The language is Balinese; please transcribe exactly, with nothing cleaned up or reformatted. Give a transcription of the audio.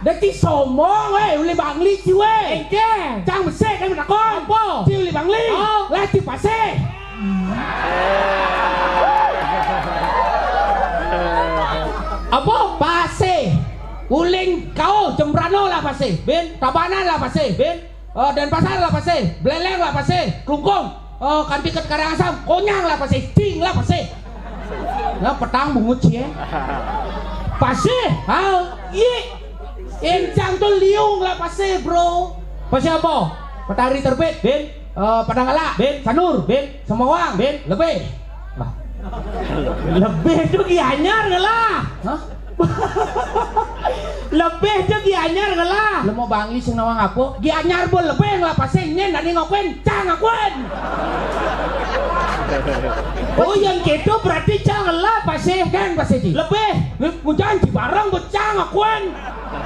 Dadi sombong, wéh, uli Bangli ci, wéh. Éngkén. Cang besik kan matakon. Apa? Ci uli Bangli. Oh. Lah ci pasih. Apa? Pasih. Uling kau Jembrana lah pasih. Bin. Tabanan lah pasih. Bin. Eh, Denpasar lah pasih. Buleleng lah pasih. Klungkung. Eh, kanti ket Karangasem. Konyang lah pasih. Cing lah pasih. Nah, petang bungut sih ya. Pasih. Ha? Iya. Encang tuh liung lah pasih, bro. Pasih apa? Matahari terbit. Bin. Eh, Padang Ala. Bin. Sanur. Bin. Semawang. Bin. Lebih. Lah. Lebih tuh Gianyar ngelah. Hah? Lebih tuh Gianyar ngelah. Lah mau Bangli sing nawang apa? Gianyar bol lebih ngelah pasih, nyén dadi ngakuin, cang ngakuin. Oh, yang gitu berarti cang ngelah pasih. Kén pasih ci. Lebih. Hah? Ngujan ci bareng, bu cang ngakuin.